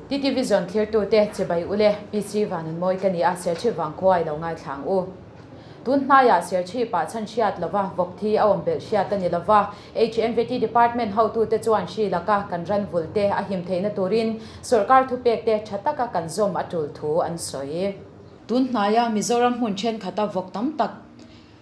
TTV zawn thlirtute chibai ule PC Vanunmawi ka ni a, Serchhip vangkhua i lo ngaithla ang u. Tun hnaiah Serchhipah chhan hriat lova vawk thi a awm belh hriat a ni lova, HMVT Department hotute chuan hri laka kan ran vulte a him theihna turin sawrkar thupekte tha taka kan zawm a tul thu an sawi. Tun hnaia Mizoram hmun thenkhat a vawk tam tak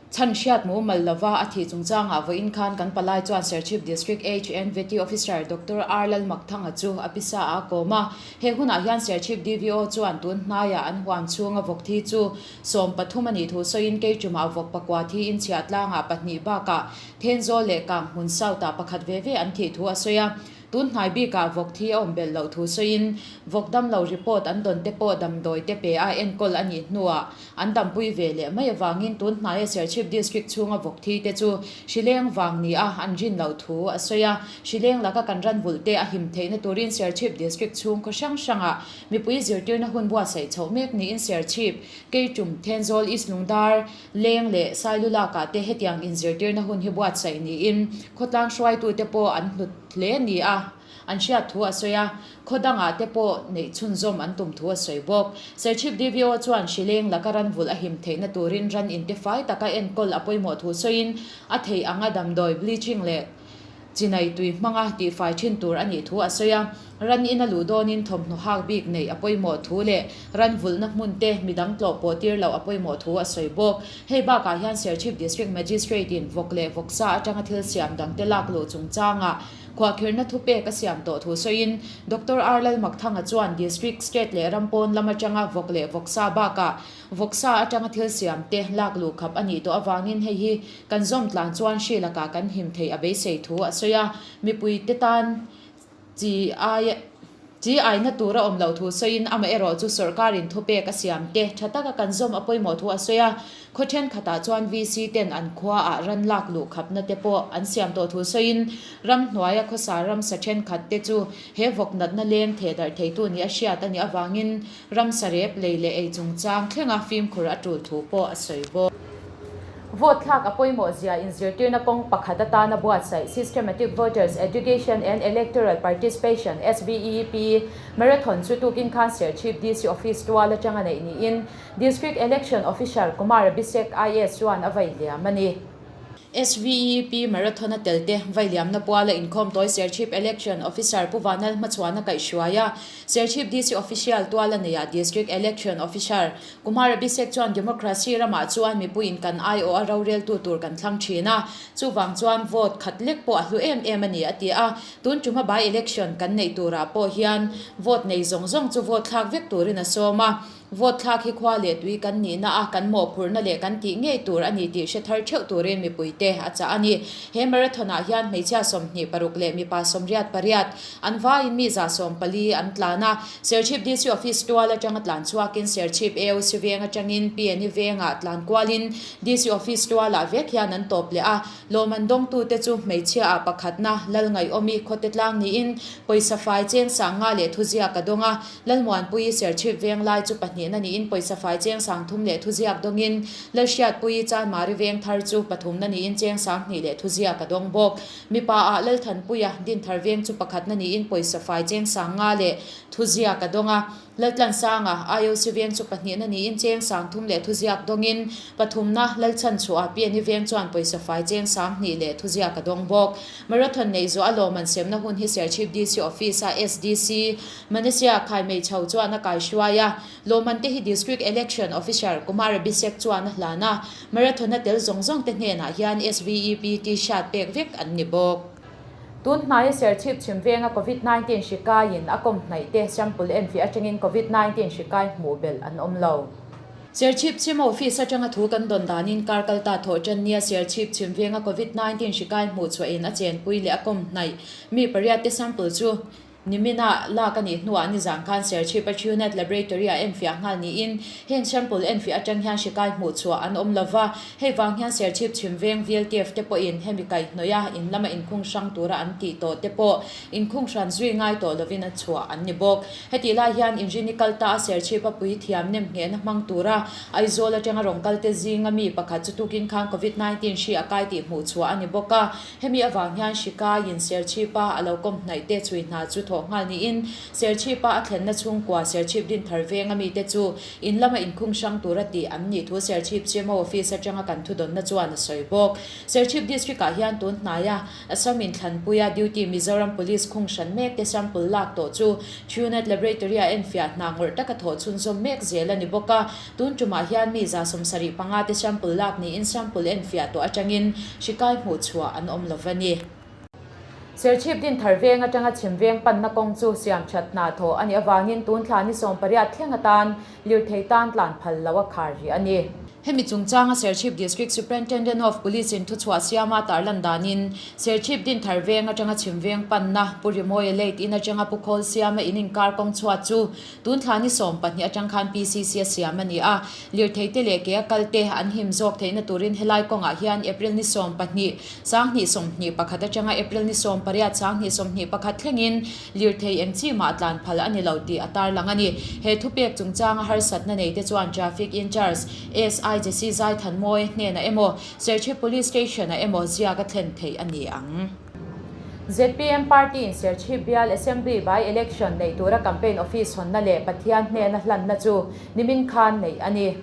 chhan hriat mumal lova a thih chungchangah vawiin khan kan palai chuan Serchhip District HNVT Officer Doctor R Lalmakthanga chu a pisa a kawm a. He hunah hian Serchhip DVO chuan tun hnaiah an huam chhunga vawk thi chu 13 a nih thu sawiin Keichumah vawk pakua thiin chhiahtlangah pahnih bakah Thenzawl leh Kanghmun South-ah pakhat ve ve an thih thu a sawi a. Tun hnai bikah vawk thi a awm belh loh thu sawiin, vawk damlo report an dawn te pawh damdawi te pe a enkawl a nih hnuah an dampui ve leh mai avangin tun hnaia Serchhip District chhunga vawk thi te chu hrileng vang ni a an rin loh thu a sawi a. Hrileng laka kan ran vulh te a him theihna turin Serchhip District chhung khaw hrang hrangah mipui zirtirna hun buatsaih chhoh mek niin Serchhip, Keitum, Thenzawl, East Lungdar, Leng leh Sailulakah te hetiang inzirtirna hun hi buatsaih niin khawtlang hruaitute pawh an hlut hle ni a, an hriat thu a sawi a, khaw dangah te pawh neih chhunzawm an tum thu a sawi bawk. Serchhip DVO chuan hrileng laka ran vulh a him theihna turin ran inte fai taka enkawl a pawimawh thu sawiin a theih anga damdawi bleaching leh Chinai tui hmanga tihfai thin tur a nih thu a sawi a, ran in a luh dawnin thawmhnaw hak bik neih a pawimawh thu leh ran vulhna hmun te midang tlawh pawh tir loh a pawimawh thu a sawi bawk. Hei bakah hian Serchhip District Magistrate in vawk leh vawksa atanga thil siam dangte lak luh chungchangah khuahkhirhna thupek a siam tawh thu sawiin Doctor R Lalmakthanga chuan District, State leh ram pawn lam atanga vawk leh vawksa bakah vawksa atanga thil siam te lak luh khap a nih tawh avangin hei hi Kan zawm tlan chuan hri lakah kan him theih a beisei thu a sawi a, mipuite tan chi ai chi aina tur a awm loh thu sawiin amaherawh chu sawrkarin thupek a siam te tha taka kan zawm a pawimawh thu a sawi a, khaw thenkhatah chuan VC ten an khuaah ran lak luh khapna te pawh an siam tawh thu sawiin ramhnuaia khawsa ramsa thenkhat te chu he vawk natna leng theh darh theitu nih a hriat a nih avangin Ramsa rep lei leh ei chungchang thlenga fimkhur a tul thu pawh a sawi bawk. Vote thlak a pawimawh zia inzirtirna kawng pakhat atana buatsaih Systematic Voters Education and Electoral Participation, SVEEP, Marathon chu tukin khan Serchhip DC Office tual atanga neih niin District Election Officer Kumar Abhishek IAS chuan a vailiam a ni. SVEP Marathon a tel te vailiamna puala inkhawm tawi Serchhip Election Officer Pu Vanal hmachhuan a kaihhruai a, Serchhip DC Official tuala neiah District Election Officer Kumar Abhishek chuan Democracy ramah chuan mipuiin kan aiawh a roreltu tur kan thlang thin a, chuvang chuan vote khat lek pawh a hlu em em a ni a ti a, tun tuma by election kan neih turah pawh hian vote nei zawng zawng chu vote thlak vek turin a sawm a. Vote thlak hi khua leh tui kan nihna a kan mawhphurhna leh kan tih ngei tur a ni tih hre thar theuh turin mipuite a chah a ni. He marathon-ah hian hmeichhia 26 leh mipa 88 an vaiin mi 140 an tlan a. Serchhip DC Office tual atanga tlan chhuakin Serchhip AOC veng atangin PNE vengah tlan kualin DC Office tualah vek hian an tawp leh a. Lawmman dawngtute chu hmeichhia-ah pakhatna Lalngaihawmi khawte tlang niin pawisa fai cheng sanga leh thuziak a dawng a. Lalmuanpuii Serchhip veng lai chu pahnihna niin pawisa fai cheng 30 leh thuziak dawngin Lalhriatpuii Chanmari veng thar chu pathumna niin cheng 20 leh thuziak a dawng bawk. Mipa-ah Lalthanpuia Dinthar veng chu pakhatna niin pawisa fai cheng 50 leh thuziak a dawng a. Laltlansanga IOC veng chu pahnihna niin cheng 30 leh thuziak dawngin pathumna Lalchhanchhuah PNE veng chuan pawisa fai cheng 20 leh thuziak a dawng bawk. Marathon neih zawh a lawm an semna hun hi Serchhip DC Office-a SDC Manesia Khaimei chho chuan a kaihruai a, lawmman te hi District Election Officer Kumar Abhishek chuan a hlan a, Marathon-a tel zawng zawng te hnenah hian SVEP T-shirt pek vek an ni bawk. Tun hnaia Serchhip chhim venga Covid 19 hri kaiin a kawm hnaih te sample enfiah atangin Covid 19 hri kai hmuh belh an awm lo. Serchhip chhim office atanga thu kan dawn danin kar kal ta thawh tan nia Serchhip chhim venga Covid 19 hri kai hmuh chhuahin a chenpui leh a kawm hnaih mi pariat te sample chu Nimina lak a nih hnuah nizan khan Serchhip-a Truenat Laboratory-ah enfiah nghal niin heng sample enfiah atang hian hri kai hmuh chhuah an awm lova, hei vang hian Serchhip chhim veng VLTF te pawhin hemi kaihhnawih a in lama inkhung hrang tura an tih tawh te pawh inkhung hran zui ngai tawh lovin a chhuah an ni bawk. Hetih lai hian inrini kal ta a Serchhip-a puithiam nem nghehna hmang tura Aizawl atanga rawn kal te zinga mi pakhat chu tukin khan Covid 19 hri a kai tih hmuh chhuah a ni bawk a. Hemi avang hian hri kaiin Serchhipa a lo kawm hnaih te chhui hna chu thawh. thawh nghal niin Serchhip-a a thlenna chhungkua Serchhip Dinthar venga mite chu in lama inkhung hrang tura tih an nih thu Serchhip CMO Office atanga kan thudawnna chuan a sawi bawk. Serchhip District-ah hian tun hnaia Assam inthlanpuia duty Mizoram Police khung hran mek te sample lak tawh chu Truenat Laboratory-ah enfiah hna ngawrh taka thawh chhunzawm mek zel a ni bawk a. Tun tumah hian mi 75 te sample lak niin sample enfiah tawh atangin hri kai hmuh chhuah an awm lo va ni. Serchhip Dinthar veng atanga chhim veng panna kawng chu siam that hna thawh a nih avangin tun thla ni 18 thleng atan lirthei tan tlan phal lo a khar rih a ni. Hemi chungchanga Serchhip District Superintendent of Police in thuchhuah siama tarlan danin Serchhip Dinthar veng atanga chhim veng panna Pu Rimawia Late in atanga Pu Khawl siama in inkar kawng chhuat chu Tun thla ni 12 atang khan PCC a siam a ni a, lirthei te leh ke a kal te an him zawk theihna turin helai kawngah hian April ni 12, 2021 atanga April ni 18, 2021 thlengin lirthei eng chi mah tlan phal a ni lo tih a tarlang a ni. He thupek chungchanga harsatna nei te chuan Traffic Incharge SI Jessy Zaithanmawi hnenah emaw Serchhip Police Station-ah emaw ziak a thlen theih a ni ang. Zpm party in Serchhip bial Assembly by election neih tura campaign office hawnna leh Pathian hnena hlanna chu nimin khan neih a ni.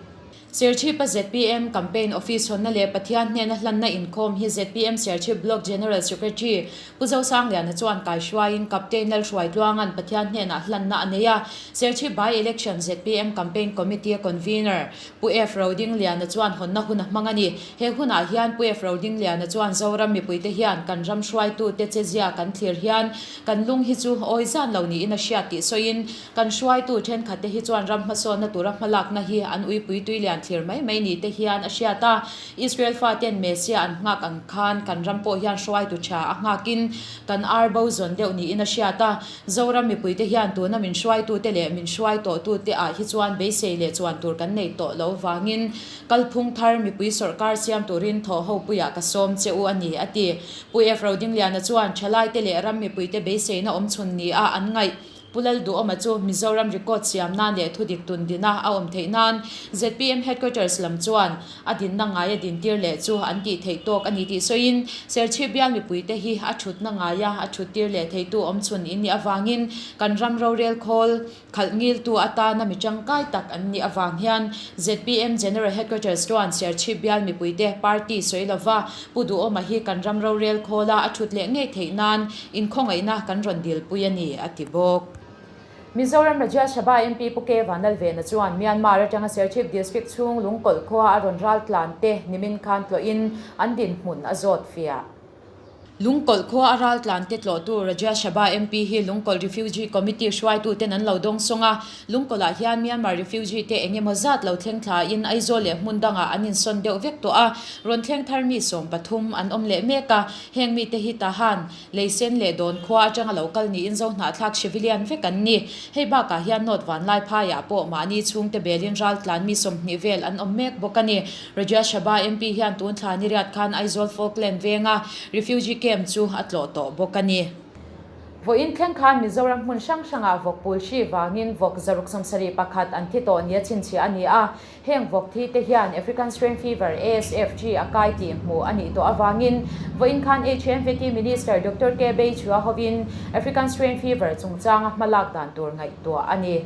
Serchhip-a zpm campaign office hawnna leh Pathian hnena hlanna inkhawm hi zpm Serchhip Block General Secretary Pu Zosangliana chuan kaihruaiin Captain Lalhruaitluanga'n Pathian hnenah hlanna a nei a. Serchhip by election zpm campaign committee-a convener Pu F. Rodingliana chuan hawnna hun a hmang a ni. He hunah hian Pu F. Rodingliana chuan Zoram mipuite hian kan ram hruaitute che zia kan thlir hian kan lung hi chu awi zan lo niin a hriat tih sawiin kan hruaitu thenkhatte hi chuan ram hmasawnna tura hmalakna hi an uipui tui lian thlir mai mai ni te hian a hriat a. Israel faten Messiah an nghak ang khan kan ram pawh hian hruaitu tha a nghakin kan ar bo zawn deuh niin a hriat a. Zoram mipuite hian tuna min hruaitute leh min hruai tawhtute ah hi chuan beisei leh chuan tur kan nei tawh lo vangin kalphung thar mipui sawrkar siam turin thawh ho puiah ka sawm che u a ni, a ti. Pu F. Rodingliana chuan thalaite leh ram mipuite beiseina awm chhun ni a an ngaih. Pu Lalduhawma chu Mizoram record siam nan leh thudik tun dina a awm theih nan zpm Headquarters lam chuan A dinna ngaia dintir leh chu an tih theih tawk a ni tih sawiin, Serchhip bial mipuite hi a thutna ngaia a thuttir leh theitu awmchhun in nih avangin kan ram rorel khawl khalh ngiltu atana mi tangkai tak an nih avang hian zpm General Headquarters chuan Serchhip bial mipuite party sawi lova Pu Duhawma hi kan ram rorel khawla a thut leh ngei theih nan inkhawngaihna kan rawn dilpui a ni, a ti bawk. Mizoram Rajya Sabha MP Pu K Vanlalvena chuan Myanmar atanga Serchhip District chhung Lungkawlh khua a rawn ral tlan te nimin khan tlawhin an dinhmun a zawt fiah. Lungkawlh khua a ral tlan te tlawhtu Rajya Sabha MP hi Lungkawlh Refugee Committee hruaituten an lo dawng sawng a, Lungkawlh-ah hian Myanmar refugee te eng emaw zat lo thleng thlain Aizawl leh hmun dangah an insawn deuh vek tawh a, rawn thleng thar mi 13 an awm leh mek a, heng mite hi Tahan, Leisen leh Dawn khua atanga lo kal niin Zohnahthlak civilian vek an ni. Hei bakah hian North Vanlai phaiah pawh mahni chhungte belin raltlan mi 20 vel an awm mek bawk a ni. Rajya Sabha MP hian tun thla ni riat khan Aizawl Falkland venga refugee camp chu a tlawh tawh bawk a ni. Vawiin thleng khan Mizoram hmun hrang hrangah vawk pul hri vangin vawk 671 an thi tawh nia chhinchhiah a ni a. Heng vawk thi te hian African Swine Fever, ASF, chi a kai tih hmuh a nih tawh avangin vawiin khan HMVT Minister Doctor K Beichhua hovin African Swine Fever chungchanga hmalak dan tur ngaihtuah a ni.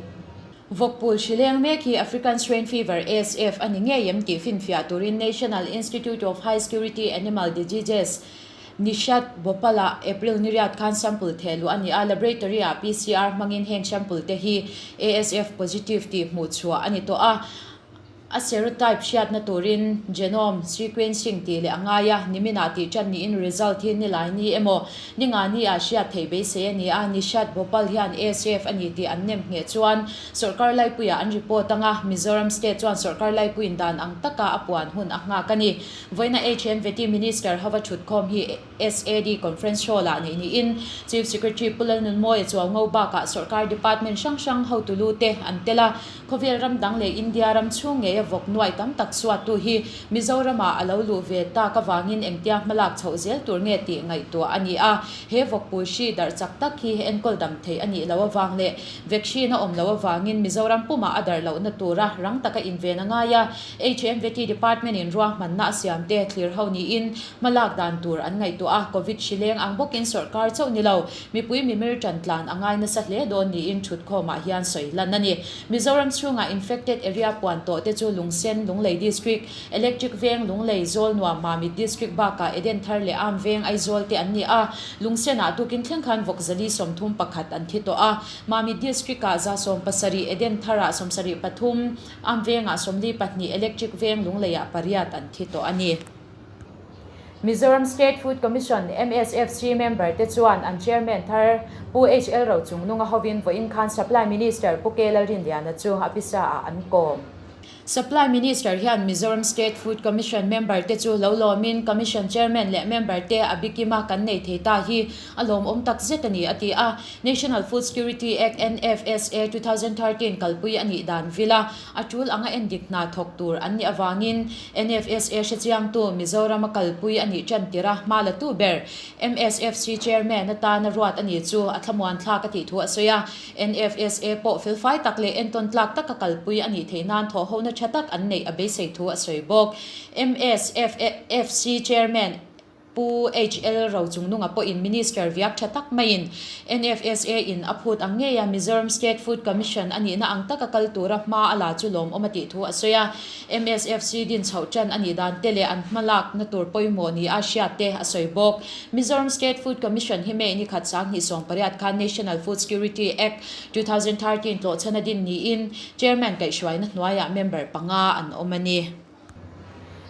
Vawk pul hri leng mek hi African Swine Fever, ASF, a ni ngei em tih finfiah turin National Institute of High Security Animal Diseases, Nishat, Bhopal-ah April ni riat khan sample theh luh a ni a, laboratory-ah PCR hmangin heng sample te hi ASF positive tih hmuh chhuah a ni tawh a, a serotype hriatna turin genome sequencing tih leh a ngai a, niminah tih tan niin result hi nilai ni emaw ni nga ni ah hriat theih beisei a ni a, Nishat, Bhopal hian ASF a ni tih an nem ngheh chuan sawrkar laipuiah an report ang a, Mizoram state chuan sawrkar laipuiin dan ang taka a puan hun a nghak a ni. Vawiina HMVT Minister hova thutkhawm hi SAD Conference Hall-ah neih niin Chief Secretary Pu Lalnunmawia Chuaungo bakah sawrkar department hrang hrang hotu lu te an tel a. Khawvel ram dang leh India ram chhung ngeia vawk nuai tam tak suattu hi Mizoramah a lo luh ve tak avangin engtia hmalak chhoh zel tur nge tih ngaihtuah a ni a. He vawkpui hri darh chak tak hi enkawl dam theih a nih loh avang leh vaccine a awm loh avangin Mizoram pumah a darh lohna tura rang taka inven a ngai a. HMVT Department in ruahmanna a siam te thlir ho niin hmalak dan tur an ngaihtuah a, Covid hri leng ang bawkin sawrkar chauh ni lo, mipui mimir ṭan tlan a ngai nasa hle dawn niin ṭhutkhawmah hian sawi lan a ni. Mizoram chhungah infected area puan tawh te chu Lungsen, Lunglei District, Electric Veng, Lunglei, Zawlnuam, Mamit District bakah Edenthar leh Am Veng, Aizawl te an ni a. Lungsenah tukin thleng khan vawkzali 31 an thi tawh a. Mamit District-ah 170, Edentharah 73, Am Vengah 42, Electric Veng, Lungleiah pariat an thi tawh a ni. Mizoram State Food Commission, MSFC, member te chuan an chairman thar Pu HL Rochungnunga hovin vawiin khan Supply Minister Pu K Lalrinliana chu a pisa ah an kawm. Supply Minister hian Mizoram State Food Commission member te chu lo lawmin Commission Chairman leh member te a bikima kan nei thei ta hi a lawmawm tak zet a ni a ti a. National Food Security Act, NFSA, 2013 kalpui a nih dan vila A tul anga endik hna thawk tur an nih avangin NFSA hrechiangtu Mizoram a kalpui a nih tan tirh a, hma la tu ber MSFC Chairman atana ruat a nih chu a thlamuan thlak a tih thu a sawi a. NFSA pawh felfai tak leh entawn tlak taka kalpui a nih theih nan thawhhona tha tak an neih a beisei thu a sawi bawk. MSFC Chairman. Pu HL Rochungnunga pawhin Minister viak tha tak maiin NFSA in a phut ang ngeia Mizoram State Food Commission a nihna ang taka kal tura hma a la chu lawmawm a tih thu a sawi a. MSFC din chhoh tan a nih dan te leh an hmalakna tur pawimawh ni a hriat te a sawi bawk. Mizoram State Food Commission hi May ni khat 2018 khan National Food Security Act, 2013 tlawhchhan a din niin Chairman kaihhruaina hnuaiah member panga an awm a ni.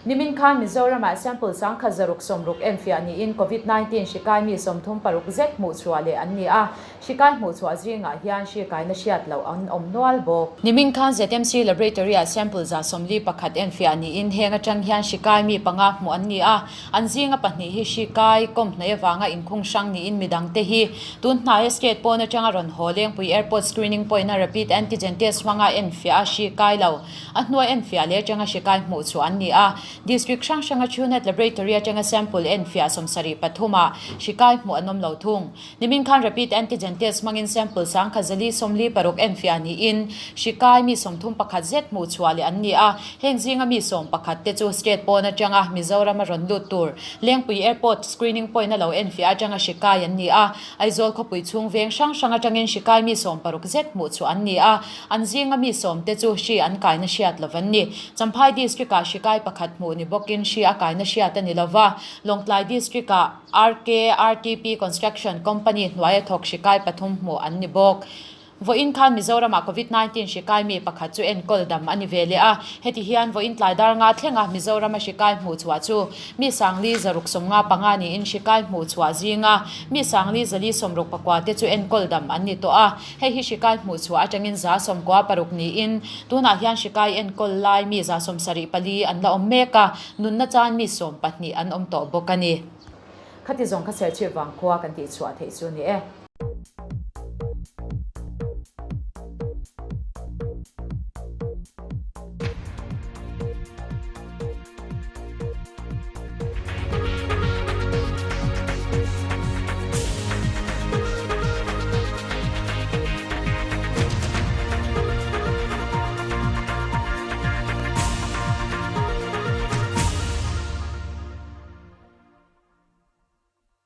Nimin khan Mizoramah sample 1660 enfiah niin Covid 19 hri kai mi 36 zet hmuh chhuah leh an ni a, hri kai hmuh chhuah zingah hian hri kaina hriat loh an awm nual bawk. Nimin khan ZMC Laboratory-ah sample 141 enfiah niin heng atang hian hri kai mi panga hmuh an ni a, an zinga pahnih hi hri kai kawm hnaih avanga inkhung hrang niin midangte hi tun hnaia state pawn atanga rawn haw Lengpui Airport screening point-a rapid antigen test hmanga enfiah a hri kai lo. A hnuai enfiah leh atanga hri kai hmuh chu an ni a. District hrang hranga Truenat Laboratory atanga sample enfiah 73 ah hri kai hmuh an awm lo thung. Nimin khan Rapid Antigen Test hmangin sample 1446 enfiah niin hri kai mi 31 zet hmuh chhuah leh an ni a. Heng zinga mi 11 te chu state pawn atanga Mizoram a rawn lut tur Lengpui Airport screening point a lo enfiah atanga hri kai an ni a. Aizawl khawpui chhung veng hrang hrang atangin hri kai mi 60 zet hmuh chhuah an ni a. An zinga mi sawmte chu hri an kaina hriat lo an ni. Champhai District-ah hri kai pakhat hmuh ni bawkin hri a kaina hriat a ni lo va. Lawngtlai District-ah RK RTP Construction Company hnuaia thawk hri kai pathum hmuh an ni bawk. Vawiin khan Mizoramah Covid 19 hri kai mi pakhat chu enkawl dam a ni ve leh a. Heti hian vawiin tlai dar nga thlenga Mizorama hri kai hmuh chhuah chu mi 4495 niin hri kai hmuh chhuah zinga mi 4469 te chu enkawl dam an ni tawh a. Hei hi hrikai hmuh chhuah atangin 96 niin tunah hian hrikai enkawl lai mi 74 an la awm mek a, nunna chan mi 12 an awm tawh bawk a ni. Khati zawng kha Serchhip vangkhua kan tih chhuah theih chu ni e.